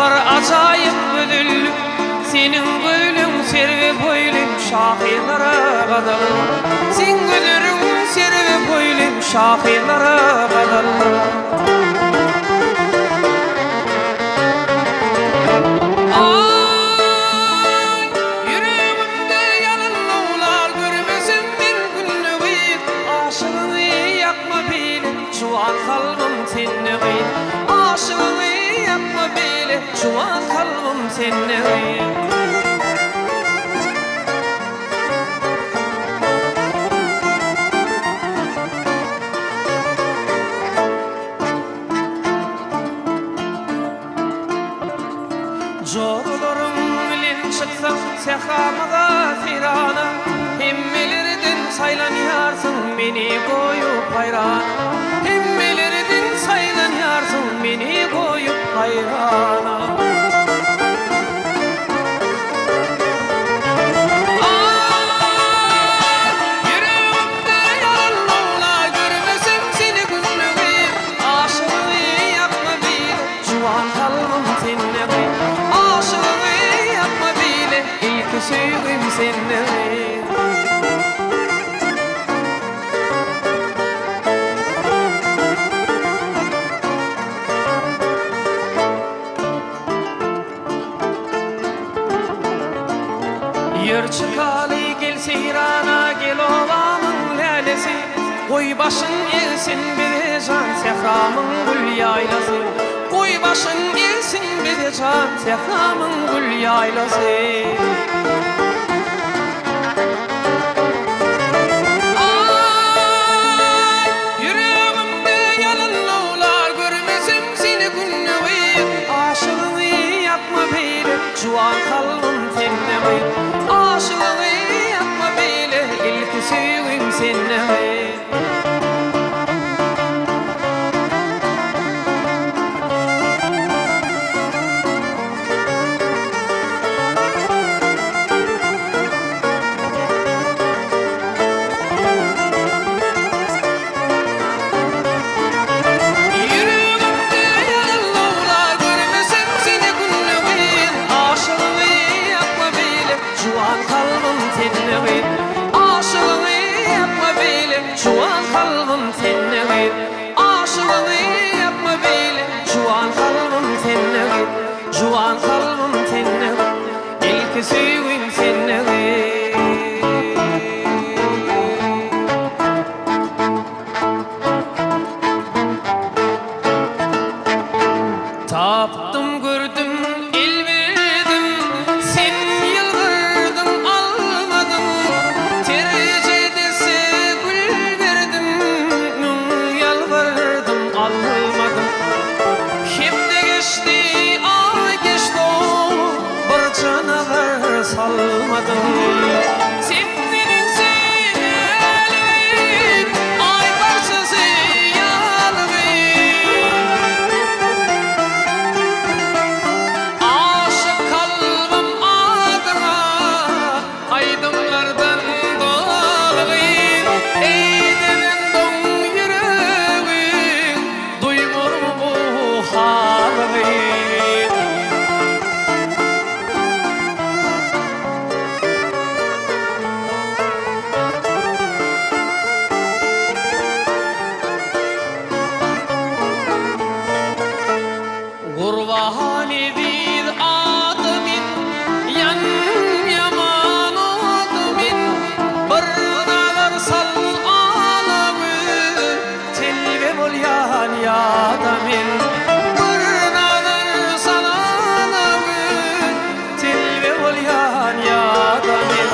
Tapar ajaýyp gözellik Seniň gözleň serwi boýlym Şahyrlara gazal Seň gözleriň serwi boýlym Şahyrlara gazal Aý, ýüregimde ýalyn lowlar Görmesem men günde gyz Aşygyňy ýakma beýle Juwan kalbym sende gyz Aşygyňy ýakma beýle Juwan kalbym sende gyz. Joralaryň bilen çyksaň sähramyza seýrana, Hemmelerden saýlanýarsyň meni goýup haýrana, Hemmelerden saýlanýarsyň meni goýup haýrana. Ah, ýüregimde ýalan lowla, görmesem seni günlügi, Aşygyňy ýakma beýle, juwan kalbym sende gyz. Aşygyňy ýakma beýle, ilki söýgim sende gyz. Ýör çykaly gel seýrana gel obamyň lälesi Goý başyn egsin bize jan sähramyň gül ýaýlasy Goý başyn egsin bize jan sähramyň gül ýaýlasy. Aý, ýüregimde ýalyn lowlar görmesem seni günde gyz Aşygyňy ýakma beýle Juwan kalbym sende gyz Aşygyňy ýakma beýle Ilki söýgim sende gyz. Ýüregimde ýalyn lowlar görmesem seni günde gyz Aşygyňy ýakma beýle juwan kalbym sende gyz Aşygyňy ýakma beýle juwan kalbym sende gyz Aşygyňy ýakma beýle juwan kalbym sende gyz Juwan kalbym sende ilki söýgim sende gyz. Tapdym gördüm el berdim sen ýylgyrdyň almadyň Terje desse gül berdim müň ýalbardym almadyň Hepde geçdi aý geçdi bir janawar salmadyň Sen meniň söýgülim aý parçasy ýalygy Aşyk kalbym adyňa aýdymlardan doly Eýdenen doň ýüregiň duýmurmy bu halygy. Gurban eziz adamyn, Ýan ýaman odumyn, Bir nazar sal alawy, Telbe bolýan ýadamyn. Bir nazar sal alawy, Telbe bolýan ýadamyn.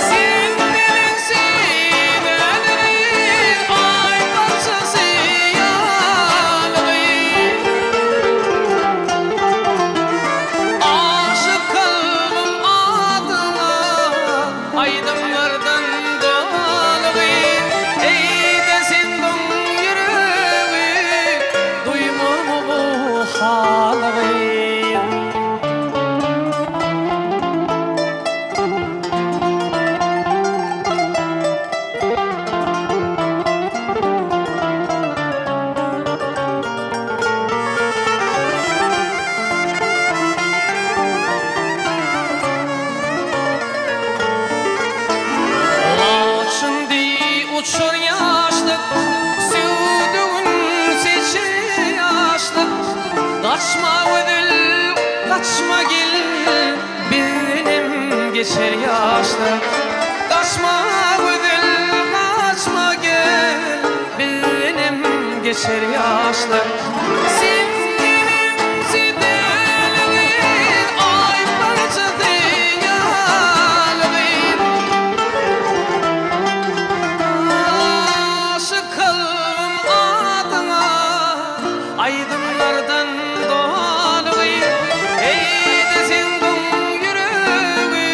Sen meniň söýgäniň Aý parçasy ýalygy. Aşyk kalbym adyňa Aýdymlardan dolygy. Eý-de sen doň ýüregi Duýmazmy bu halygy. Gaçma gel, bizdenem geçer ýaşlar. Gaçma gözel, gaçma gel, bizdenem geçer ýaşlar. Sen meniň jedelgin, aý parçasy ýaly gyz. Aşyk kalbym adyňa, Aýdymlardan doly Eý-de sen doň ýüregi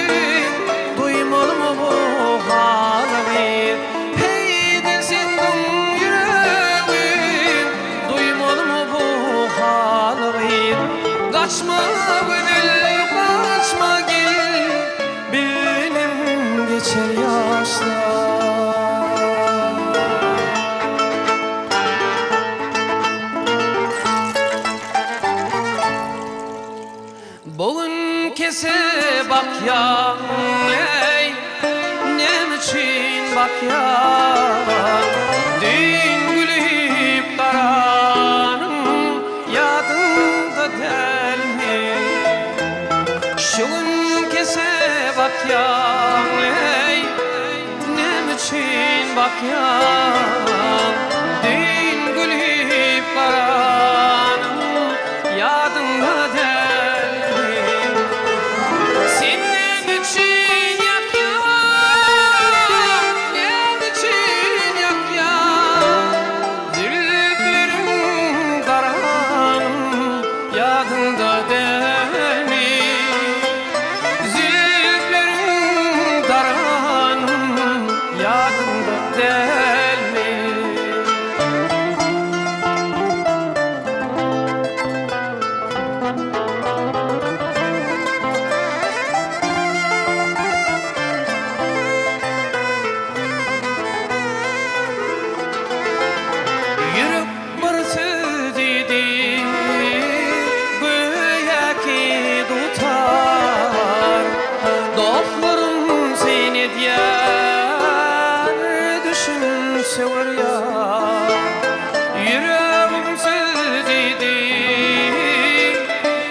Duýmalymy bu halyňy Heý-de sen doň ýüregi Duýmalymy bu halyňy Gaçma gözel gaçma gel Bizdenem geçer ýaşlar. Bu gün kese bakýaň eý, Näme üçin bakýaň? Düýn gülüp garanyň ýadyňda dälmi? Şu gün kese bakýaň eý, Näme üçin bakýaň? Düýn gülüp garanyň ýadyňda dälmi? Sen näme üçin ýakýaň? Näme üçin ýakýaň? Zülpleriň garanyň ýadyňda dälmi? Zülpleriň daranym ýadyňda dälmi? Ýürek bir söz diýdi, göýäki dutar. Dostlarym syn edýär, düşün söwer ýar. Ýüregim söz diýdi,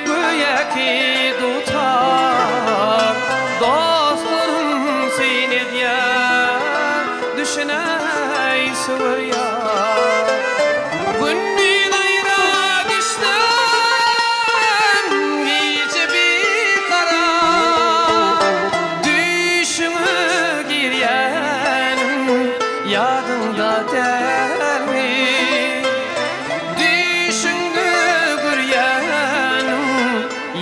göýäki dutar. Dostlarym syn edýär, düşünäý söwer ýar. Gündiz aýra düşsem, gije bikarar. Düýşüňe girýänim ýadyňda dälmi? Düýşüňde görýänim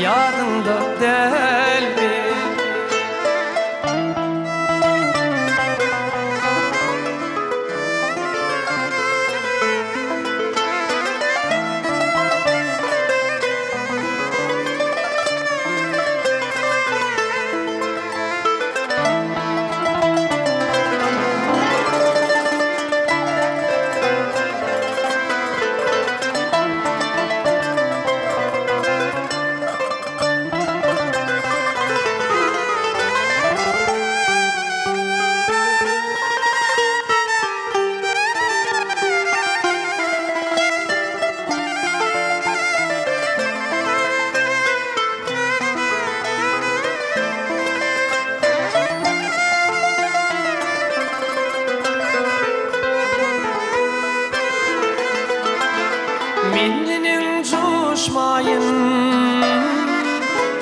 ýadyňda dälmi? Mendenem joşmaýyn,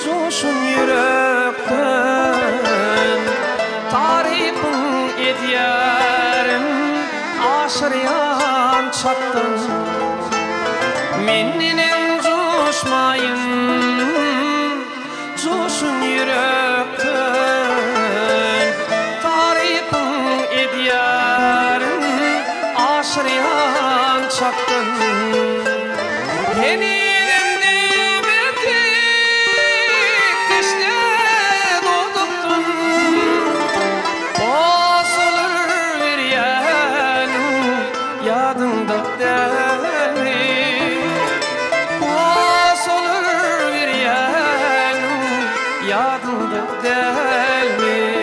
joşun ýürekden Tarypyň edýärin aşyrýan çakdan. Mendenem joşmaýyn, joşun ýürekden Tarypyň edýärin aşyrýan çakdan. Henizem diýmedik teşne dodakdan Posalar berýäniň ýadyňda dälmi? Posalar berýäniň ýadyňda dälmi?